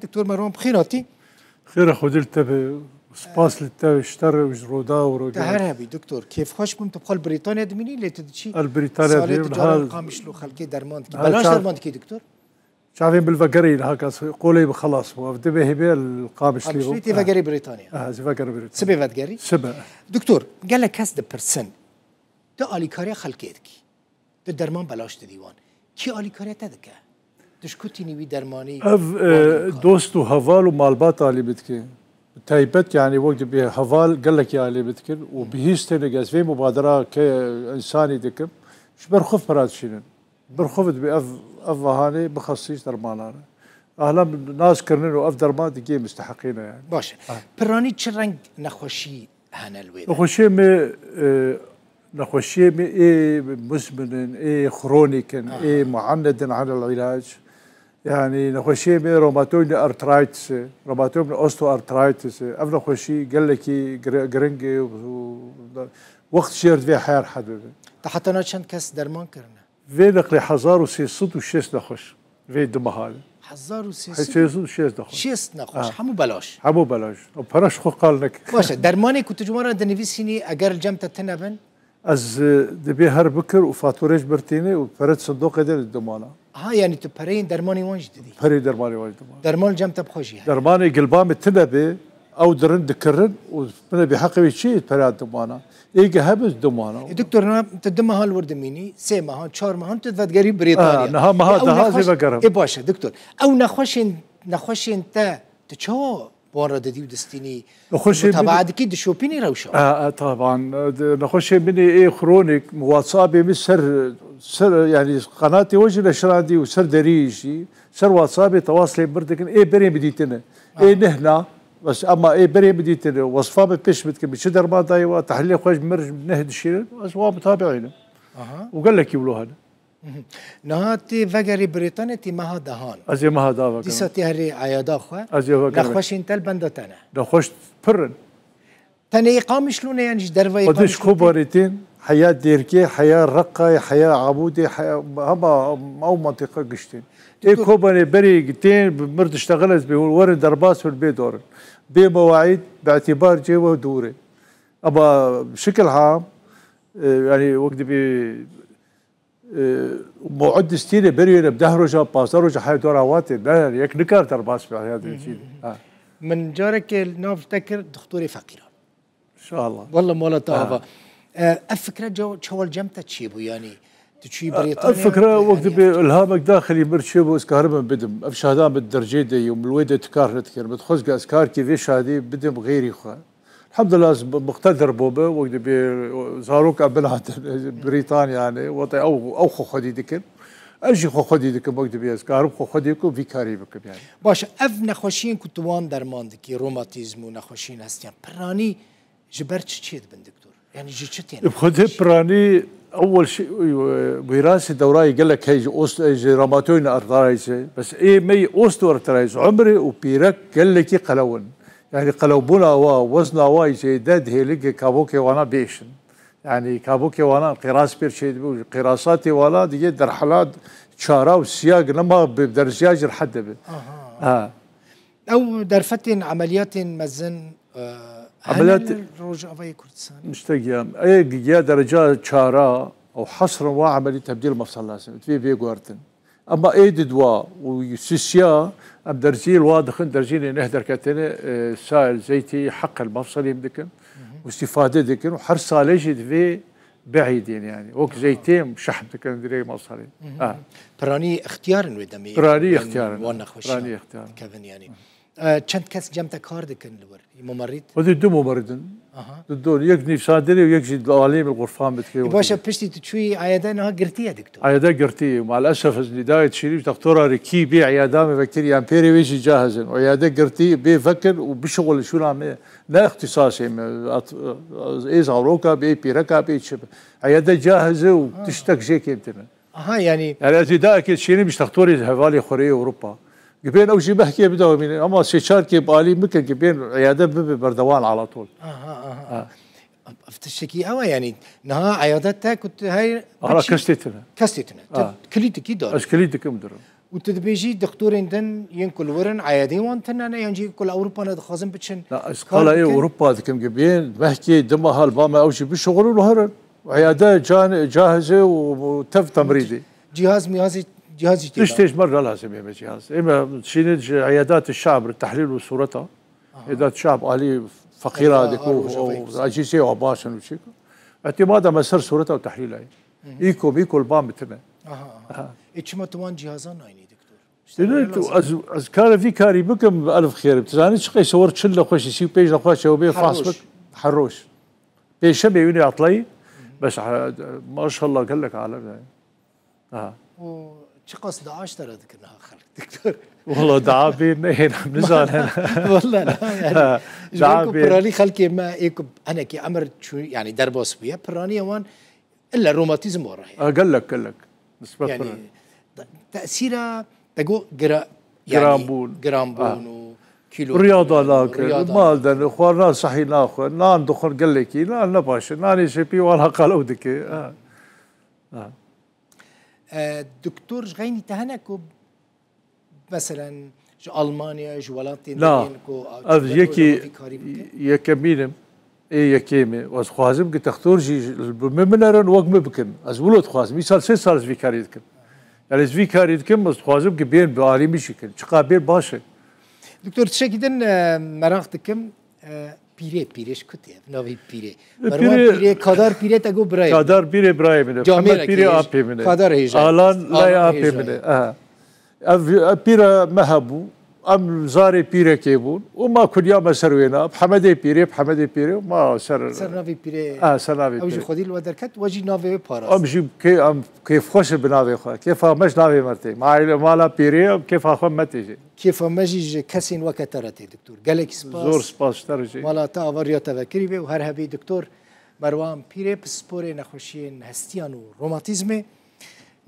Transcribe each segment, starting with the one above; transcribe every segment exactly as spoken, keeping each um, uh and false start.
Doktor Merwan, bi xêr hatî. Xêra Xwedê li te be. Spas li te, ji te re û ji Roda û Te her Roda. Hebî, doktor. Kêfxweş bûm, tu bi xwe li Brîtanya dimînî, lê tu diçî. El Brîtanya salê diyim, tu cara li Qamişlo xelkê derman dikî. Ha, belaş ça-, derman dikî, doktor? Çavên bil vegerî li hakas qolê bi xelas bû. Ev dibe hebe li Qamişlî bû. Qamişlî tê vegerî Brîtanya. Ha, ez vegerî Brîtanya. Sibê vedigerî? Sibe. Doktor, gelek kes dipirsin. Tu alîkariya xelkê dikî. Tu derman belaş didî wan. Kî alîkariya te dike? Tu ji ku tînî wî dermanî Ev, wan e, dike? Dost û heval û malbat alî min dike. Bi taybet, yanî wek dibê heval gelekî alî min dikin û bihîstine ez vê mubadera ke însanî dikim, ji ber xwe pira dişînin. Ber xwe dibê ev, ev vahanê bixestî ji dermanan e. Ahlam nas kirinin û ev derman digê misteheqî ne yani. Baş e. Ha. Piranî çi reng nexweşî hene li wê de? Nexweşiyê me, e, nexweşiyê me ê muzmin in, ê xronîk in, Aha. ê muanned in anil îlac. Yani nexweşiyê me romatoid arthritis e, romatoid osteoarthritis e. Ev nexweşî gelekî gir-, giring e û, û wext jêr divê her hedibe. Te heta na çend kes derman kirine? Vê neqlê hezar û sê sed û şêst nexweş. Vê du meha de. Hezar û sê sed û şêst nexweş. Şêst nexweş. Ha. Hemû belaş. Hemû belaş. O pere ji xwe qal neke. Baş e, dermanê ku tu ji wan re dinivîsînî, eger li cem te tune bin? Ez, e, dibê her bikir û faturê ji bir tînê û pere di sindoqê de li dimana. Ha, yanî tu pereyên dermanê wan jî didî? Perê dermanê wan jî dimana. Derman li cem te bi xwe jî heye? Dermanê gilbamê tune bê, ew dirin dikirin û min bê heqê wê çi peran dimana. Êge hebin dimana. E, doktor, na, tu du meha li wir dimînî, sê mehan, çar mehan tu vedigerî Brîtanya. Ha, niha meha E, ew daha nexweş-, zê vegerim. E, baş e, doktor. Ew nexweşên, nexweşên te, tu çawa wan re didî û distînî? Nexweşên min mutabaa dikî, dişopînî rewşa? E, e, taban. E, de, nexweşên min ê, ê xronîk, WhatsAppê min ser, ser, yani qenatê we jî neşirandî û ser derî jî, ser WhatsAppê tewas lê bir dikin, ê berê min dîtine. Ê nehna, bes ama ê berê min dîtine, wesfa min pêş min dikin, min çi derman dayê wa, tehlîlê xwe ji mir neh dişînin, ez wa mutabiînim. Aha. Û gelekî wilo hene. Mhm. Niha tê vegerî Brîtanya, tê meha dehan. Ez ê meha da vegerim. Dîsa tê herî eyada xwe. Ez ê vegerim. Nexweşên te li benda te ne? Nexweş pir in. Tenê Qamişlo ne, yan ji derveyê Xwedê ji Qamişlo tê? Kobanê tên, heya Dêrkê, heya Reqayê, heya Amûdê, heya hema ew mantîqa giştên. Ê Kobanê berê tên, bi mir diştexile ez bê hûn werin derbas bin bê dorin. Bê mewaîd, bi îtîbar cê we dûrê. Ama şikil ham, e, yani wek dibê E, mew'id distînê berî wê ne bi deh roja, pazdeh roja haya dora watê. Ne, yek nikar derbas be haya Hı hı, dê çî. Hı hı. Ha. Min carekê nav te kir, doktorê feqîran. İnşallah. Wallah mala te Ha. ava. E, ev fikre çaw-, çawa li cem te çêbû, yanî? Tu çûyî E, Brîtanya, ev fikre tu wek yanî dibê ilhamek daxilî mir çêbû, ez karibim bidim. Ev şahdan bi dercê de yû, min li wê de tu kar nedikirim. Min dixwest ez karkî vê şahdî bidim xêrî xwe. Elhamdulillah, ez muqtedir bûme, wek dibê zaroka min hatin Brîtanya, yani, wate ew, ew xwe xwedî dikin. Ez jî xwe xwedî dikim, wek dibê ez karim xwe xwedî ku vî karî bikim, yani. Baş e, ev nexweşiyên ku tu wan derman dikî, romatîzm û nexweşiyên hestiyan, piranî ji ber çi çê dibin, doktor? Yani ji çi têne? Bi xwedê piranî ewel şi-, wîrasî dewrayê gelek hey ji ost-, ji romatoyne arthritis e. Bes ê me yî osteoarthritis, umrê û pîrek gelekî qelew in. Yani qelewbûna wa, wezna wa yî zêde dihêlike kabokê wana bêşin. Yani kabokê wana qêras pêr çêdibe û qêrasatê wana digê derhela çara û siya nema bi derziya jî rehet dibe. Aha. Ha. Ew derfetên emeliyatên mezin, e, Emeliyat hene li Rojavayê Kurdistanê? Müştegiyam. Ê giya dereca çara û hesrin wa emelî tebdîl mefsel lazim. Divê bê guhertin. Ema ê di dua û sisiya em derziyê li wa dixin, derzînê neh derketine, e, sail zeytî heqel mefselî dikin Hı hı. û îstîfade dikin û her salê jî divê bi'îdin yani. Wek zeytê şehm dikin dirê mefselî. Hı hı. Ha. Piranî ixtiyar in wê demê. Piranî Yan ixtiyar in. wan nexweşiyan Piranî ixtiyar in. dikevin yani. Hı. E, çend kes cem te kar dikin li wir? Mumerrîd? Xwedî du mumerrîd in. Aha. Du don. Yek nivîsandinê û yek jî li alî min xurfan bi dikê. E, baş e, piştî tu çûyî eyade niha girtî ye, doktor? Eyade girtî. Malesef ez nîdayê dişînim ji doktora re kî bê eyada me vekirî, yan pêrê wê jî cahiz in. Eyade girtî bê vekin û bişixulin şûna me. Ne îxtîsasê me. At-, ê zaroka bê, pîreka bê, çi be. Eyade cahiz e û Ha. tiştek jê kêmtir e. Aha, yani Yani ez îdayekê dişînim ji doktorê hevalê xwe rê Ewropa. Gibên ew jî behkê bidawemînin. Ama sê çar kê bi alî min kin, gibên eyade bibe berdewam ala tol. Aha, aha. Ha. Ev tiştekî ew e, yani niha eyade te ku tu hey Ara biçî- kes tê tune. Kes tê tune. Tu Ha. kilîtikî dar. Ez kilî dikim durum. Û tu dibêjî doktorên din yên ku li wir in, eyadê wan tune ne, yan jî ku li Ewropa ne dixwazin biçin Na, ez qala ê Ewropa dikim ki biyên, mehkê dima hal ba me ew jî bişuxulin û herin. Eyade can, cahize û, û tev temrîdî. Cihaz mihazî, cihazî tê. Tiştê ji me re lazim ê me cihaz. Ê me şînin ji eyadat şab re tehlîl û sureta. Eyadat şab alî feqîra dik û, û acîsê û baş in û çi. Etîmada me ser sureta û tehlîla ye. Îko mîko li ba min tune. Aha, aha. Ê çima tu wan cihazan nayînî doktor? Dile tu ez, ez kare vî karî bikim bi elf xêrim. Tu zanî çi qeyse wor çil nexweşî, sî û pênc nexweş ew bê fas bik. Her roj. Pêşemê wînê atlayî. Bes, e, maşallah gelek alem yani. Ha. Û çiqas daaş te re dikin ha xelk doktor? Wala daa bê nehêne, nizanin. Wala na yani. Ji ber ku piranî xelkê me ê ku henekî emir çû, yani derbas bûye, piraniye wan illa romatîzm wa re heye. Ha, gelek, gelek. Nisbet yani, tesîra te got gira, yani, giranbûn, giranbûn û kîlo. Riyada nakin, mal den, xwarina sehî naxwe, nan dixwin gelekî, nan ne baş e. Nanê şepî wan heqalew dike. Ha. Ha. E, doktor ji xeynî te hene ku, meselen, ji Almanya, ji welatên din ku ev yekî yekemîn im, ê yekê me. Ez dixwazim ki textor jî bi min binerin, wek min bikin. Ez wilo dixwazim. Îsal sê sal ez vî karî dikim. Yani ez vî karî dikim, ez dixwazim ki bên bi arî min jî kin. Çiqa bên baş e. Doktor, tiştekî din, e, meraq dikim. E, pîrê, pîrê ji ku tê? Navê pîrê. E, Merwan pîrê, pîrê, kadar pîrê te got birayê. Kadar pîrê birayê min e. Camêrekê Hemed pîrê hêj-, apê min e. Kadar hêja. Alan lay apê min e. Aha. Ev, ev pîre me hebû. Em zarê pîrekê bûn. Û ma kunya me ser wêna. Hemedê pîrê, Hemedê pîrê. Ma ser... Ser navê pîrê. Ha, ser navê pîrê. Ew jî xwedî li we derket, we jî navê wê parast. Em jî kê-, em kêfxweş in bi navê xwe. Kêfa me ji navê me tê. Ma aîle mala pîrê, em kêfa xwe me tê jî. Kêfa me jî ji kesên weke te re tê, doktor. Gelekî spas. Zor spas ji te re jî. Mala te ava riya te vekirî be û her hebî, doktor Merwan Pîrê, pisporê nexweşiyên hestiyan û romatîzmê.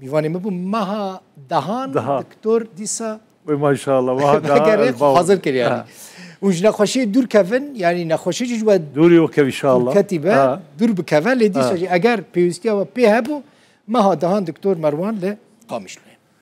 Mîvanê min bû meha dehan, doktor dîsa. Wê maşallah, meha dehan. Hazir kir yani. Û ji nexweşiyê dûr kevin, yani nexweşî jî ji we dûrî wekevî inşallah. Dûr ketî be, dûr bikeve, lê dîsa jî eger pêwîstiya we pê hebû, meha dehan doktor Merwan li Qamişlo ye.